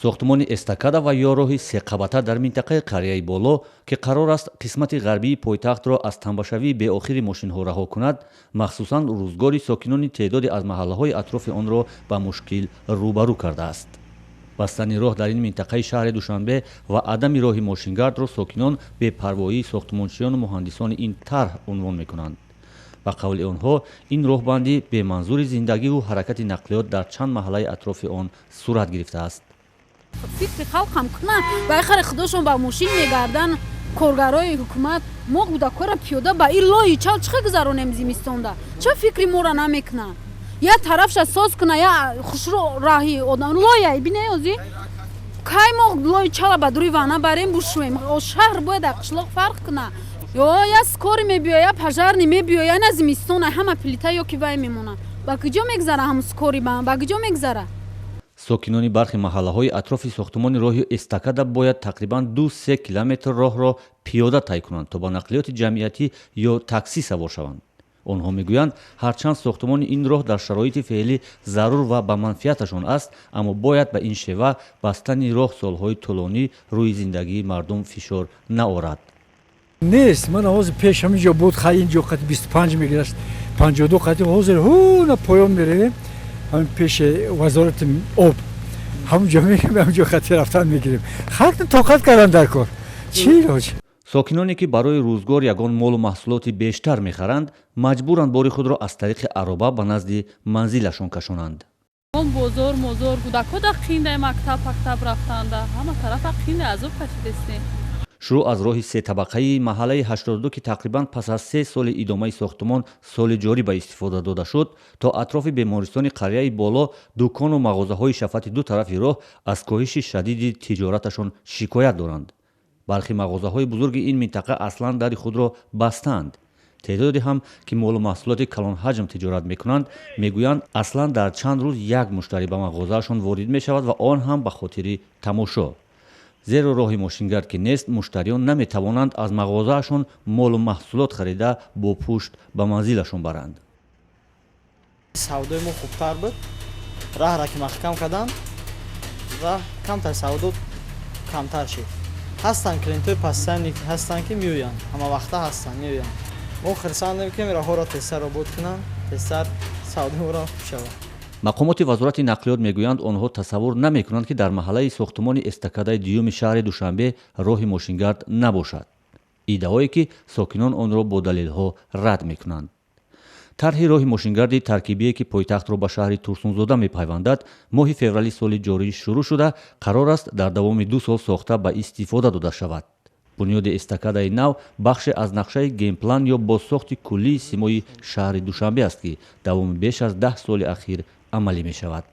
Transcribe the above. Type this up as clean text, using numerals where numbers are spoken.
Сохтмони эстакада ва ё роҳи секабата дар минтақаи қарияи Боло, ки қарор аст қисмати ғарбии пойтахтро аз тамбашавии беохири мошинҳо раҳо кунад, махсусан рӯзгори сокинони теъдоде аз маҳаллаҳои атрофи онро ба мушкил рӯбарӯ кардааст. Бастани роҳ дар ин минтақаи шаҳри Душанбе ва адами роҳи мошингардро сокинон бепарвоии сохтмончиёну муҳандисони ин тарҳ унвон мекунанд. Ба қавли онҳо, ин роҳбандӣ беманзури зиндагиву ҳаракати нақлиёт дар чанд маҳаллаи атрофи он сурат гирифтааст. Фикри халқам кунанд. Байхари худошон ба мошин мегарданд, коргарои ҳукумат. Мо кӯдакҳоро пиёда ба ин лои чал чӣ гузаронем зимистонда? Ча фикри моро намекунанд? Я тарафша соз куна, я хушрӯ раҳи одам лоя бине. Ози кай мо лои чала ба дури вана барем, бушӯем? Шаҳр бояд дар қишлоқ фарқ куна. Ё я скорый мебиё, я пожарный мебиё, я на зимистона ҳама плита ё ки вай мемона. Ба куҷо мегзара ҳам скорый, ба куҷо мегзара? Сокинони бархи маҳаллаҳои атрофи сохтмони роҳи эстакада бояд тақрибан 2-3 километр роҳро пиёда тай кунанд, то ба нақлиёти ҷамъиятӣ ё таксӣ савор шаванд. Онҳо мегӯянд, ҳарчанд сохтмони ин роҳ дар шароити феълӣ зарур ва ба манфиаташон аст, аммо бояд ба ин шева бастани роҳ солҳои тӯлонӣ рӯи зиндагии мардум фишор наорад. Нест. Ман ҳозир пеш ҳамин ҷо буд, хай, ин ҷо қати 25 мегирашт, 52 қати. Ҳозир ҳуна поён меравем, ҳамин пеши вазорати об, ҳамун ҷо мегирем, ҳамин ҷо хати рафтан мегирем. Халқ тоқат кардан дар кор, чӣ илоҷ? Сокиноне, ки барои рӯзгор ягон молу маҳсулоти бештар мехаранд, маҷбуранд бори худро аз тариқи ароба ба назди манзилашон кашонанд. Бозор мозор, кӯдакҳо да қинда, мактаб пактаб рафтанда, ҳама тарафа қинда, азоб кашидестем. Шурӯъ аз роҳи сетабақаи маҳаллаи 82, ки тақрибан пас аз 3 соли идомаи сохтмон соли ҷорӣ ба истифода дода шуд, то атрофи бемористони қарияи Боло, дукону мағозаҳои шафати ду тарафи роҳ аз коҳиши шадиди тиҷораташон шикоят доранд. Бархи мағозаҳои бузурги ин минтақа аслан дари худро бастаанд. Теъдоде ҳам, ки молу маҳсулоти калонҳаҷм тиҷорат мекунанд, мегӯянд, аслан дар чанд рӯз як муштарӣ ба мағозаашон ворид мешавад ва он ҳам ба хотири тамошо, зеро роҳи мошингард ки нест, муштариён наметавонанд аз мағозаашон молу маҳсулот харида, бо пушт ба манзилашон баранд. Савдои мо хубтар буд. Раҳра ки маҳкам карданд, раҳ камтар, савдо камтар шид. Ҳастанд клиентҳои постоянный ҳастанд, ки меоянд, ҳамавақта ҳастанд, меоянд. Мо хурсандем, ки роҳҳоро тезтар обод кунанд, тезтар савдои моро хуб шавад. Мақомоти вазорати нақлиёт мегӯянд, онҳо тасаввур намекунанд, ки дар маҳаллаи сохтмони эстакадаи дуюми шаҳри Душанбе роҳи мошингард набошад, иддаое ки сокинон онро бо далелҳо рад мекунанд. Тарҳи роҳи мошингарди таркибие, ки пойтахтро ба шаҳри Турсунзода мепайвандад, моҳи феврали соли ҷорӣ шурӯъ шуда, қарор аст дар давоми 2 сол сохта, ба истифода дода шавад. Бунёди эстакадаи нав бахше аз нақшаи генплан ё бозсохти куллии симои шаҳри Душанбе аст, ки давоми беш аз 10 соли ахир амалӣ мешавад.